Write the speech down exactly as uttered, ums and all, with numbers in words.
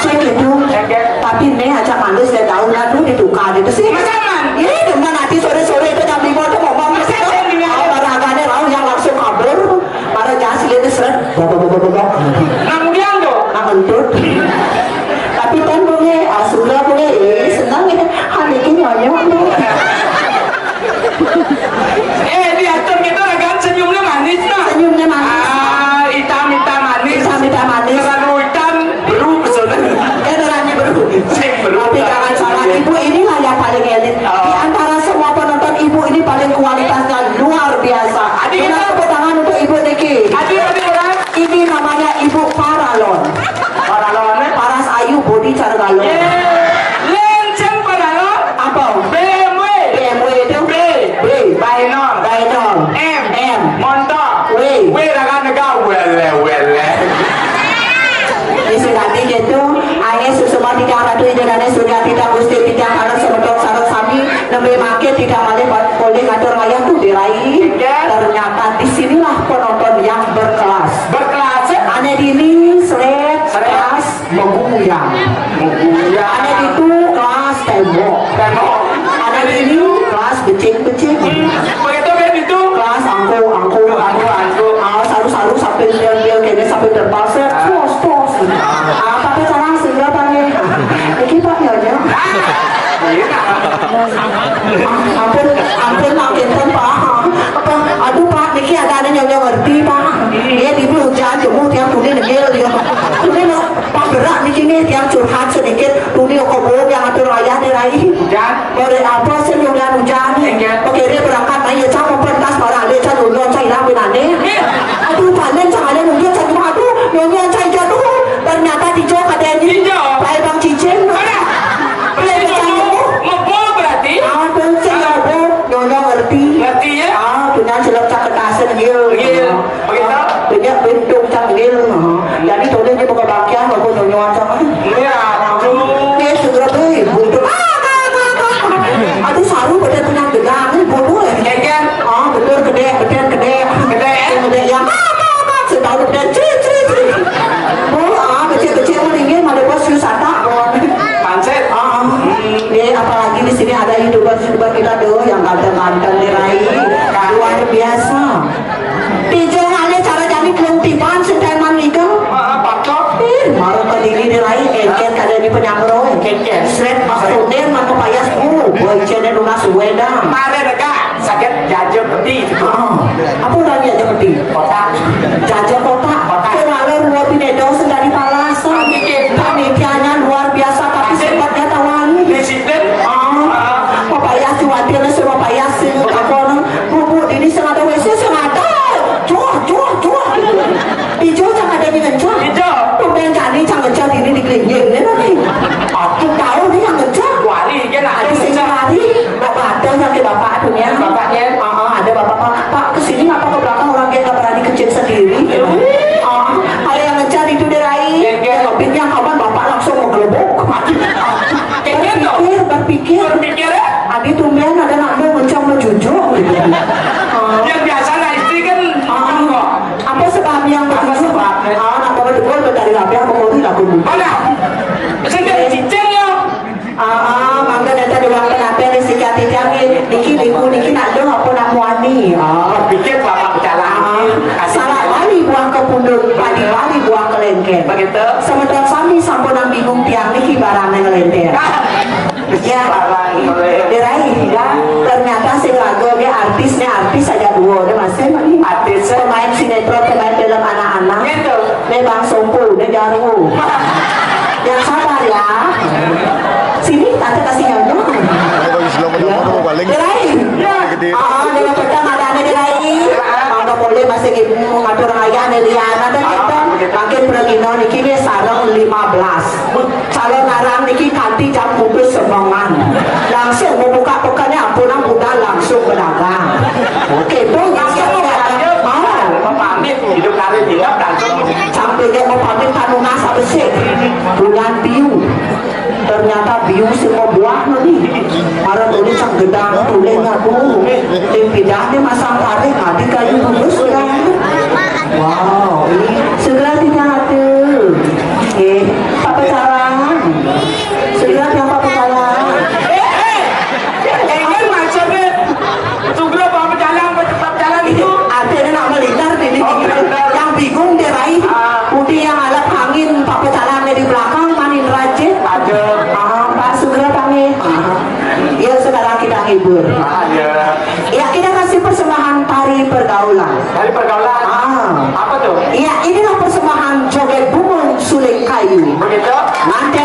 Sing gitu. Tapi né aja manis dan daun, aduh, ditukar gitu sih. Masa man? Ini demen hati sore-sore itu jam lima tuh ngomong. Masa sing dina? Olahraganya rauh yang langsung kabur. Para jas lihat seret. Bapak-bapak. Nah, kemudian tuh. Nah, kentut. Tapi kan bunge, asura bunge, eh, senang ya. Hati itu nyonyok tuh. Eh, diatur gitu, ragaan senyumnya manis, nah. Senyumnya manis. Ah, hitam-hitam manis. Hitam-hitam manis. Terlalu hitam, beru, pesona. Eh, berani beru. Cek beru. Tapi jangan salah, ibu inilah yang paling elit. Oh. Di antara semua penonton, ibu ini paling kualitasnya luar biasa. Adi, kita tepuk tangan untuk ibu niki. Adi, adi, berat. Ini namanya ibu paralon. Paralon, eh? Paras ayu, body cara galon. Eh, lenceng paralon. Apa? B M W. B M W itu? B. B. Bainol. Bainol. M. M. Montor. W. W ragaan negara. Wele, wele. Ini sudah tiga tuh. Ayo, susuma tiga ratus, ida dané sudah tidak gusti tidak kalau semeton sareng sami nembe makin tidak malih boleh ngatur ngayah tuh dirai. Iya. Ternyata disinilah penonton yang berkelas. Berkelas, eh? Ané dini, seret, seret. Kelas, meguyang. Meguyang. Ané ditu, kelas, tembok. Tembok. Ané dini, kelas, becing-becing. Hmm, begitu kan itu? Kelas, angku, angku. Angku, angku. Ah, saru-saru sampai dia, dia kayaknya sampai terpaksa. Ah. Tos, tos. Ah, tapi sekarang sudah, Pak, nih. Iki, Pak, nyonya. Ah, iya. Ah, ampun, ampun, Pak, kinten, Pak. Apa, aduh, Pak, niki ada-ada nyonya ngerti, Pak. Iya, di hujan, jemu tiang tuni negil, ya. Tuni, no, Pak, berat niki nih, tiang curhat sedikit. Tuni, kok bohong yang atur ayah nih, Rai. Hujan? Bare apa sih nyonya hujan? Iya. Oke, dia berangkat, nah, ya, cang, pentas, barang, dia, cang, nyonya, cang, hilang, binane. Iya. Aduh, panen, cang, ada nunggu, cang, aduh, nyonya, cang, jatuh. Ternyata di jok ada yang di Di jok? Pai bang cicing. Ada. Pai bang cicing. Ngebul berarti? Ah, betul, ya, Bu. Nyonya ngerti. Ngerti, ya? Ah, punya celok cak ketasen, gitu. Iya. Begitu? Ah, punya bentuk cak, gitu. Ah. Jadi, tuh dia buka bagian, aku nyonya cak. Iya, aduh. Dia segera, eh, buntu. Ah, ah, ah, ah, ah. Aduh, saru pada punya gedang, ini bodoh, ya. Iya, kan? Ah, betul, gede, gede, gede. Gede, ya? Gede, ya. Ah, ah, ah, ah. Setahu gede, cri, cri, cri. Bu, ah, kecil-kecil meninggal, malah bos, yuk, sata, bon. Panset. Ah, ah. Nih, apalagi di sini ada YouTuber-YouTuber kita tuh yang ganteng-ganteng nih, Rai. Luar biasa. Dijong ale cara jani belum tiban, sing teman niku. Ah, ah, pakcok. Ih, marah ke diri nih, Rai. Engket kada di penyamro. Engket. Sret, pas tunder, mata payas, bu. Boy, cene lunas wedang. Mare rega, sakit jajo peti. Ah, apa orang jajo peti? Kotak. Jajo kotak. Kotak. Kira-kira dua pinedong sing dari palasan. Panitia. Panitianya luar biasa, tapi sifatnya tawani. Disiplin. Ah, ah. Pepayas, cuatir, suruh payas, sing takon. Bu, Bu, ini sing ada W C, sing ada. Cuah, cuah, cuah. Ijo cang ada di ngencang. Ijo. Tumben cani cang ngencang ini di kelinggir, ini nanti. Aku tahu nih yang ngencang. Wali, dia nak ada sing lari. Bapak ada yang ke bapak dunia. Bapaknya? Ah, ah, ada bapak, Pak. Pak, ke sini apa ke belakang, orang dia nggak berani kecil sendiri. Iya. Ah, ada yang ngencang itu, Derai. Iya, iya. Lebihnya kawan bapak langsung menggelebok. Kayak gitu. Berpikir, berpikir. Berpikir, ya? Adi tumben ada nak mau ngencang mau jujur gitu. Ah. Yang biasa lah istri kan, ah, kok. Apa sebab yang apa begitu? Sebabnya? Ah, nak bawa dua dari rapi apa mau laku. Mana? Sing dari cicing, ya. Ah, ah, mangga datang di waktu nanti ada si jati jati. Niki liku niki nak dong apa nak muani. Ah. Pikir bapak berjalan. Ah. Salah bali buah ke pundut, padi bali buah ke lengket. Begitu. Semeton sami sampun bingung tiang niki barang yang lenter. Ya. Dirai, ya. Ternyata sing lagu dia artis, nih artis aja dua, dia masih lagi. Artis, eh. Pemain sinetron, pemain film anak-anak. Gitu. Dia Bang Sompu, dia Jarwo. Yang sabar ya. Sini, tante kasih nyanyi. Kalau Islam udah mau paling Dirai. Gede. Ah, dia petang ada nih, Dirai. Mangga boleh masih ibu ngatur ayah nih, Liana, dan kita makin pergi niki nih sarang lima belas. Calon larang niki kanti jam putus semongan. Langsung membuka pekannya, ampun, ampun, langsung berdagang. Oke, Bu, langsung berdagang. Mau. Pamit, hidup karir hidup langsung. Sampai dia mau pamit, kan lunas apa sih? Bulan biu. Ternyata biu semua buah nih. Marah tulis sang gedang, tulis aku. Tim pidahnya masang tarik, mati kayu bungkus ya. Wow, ini segera tidak ada. Menito nganti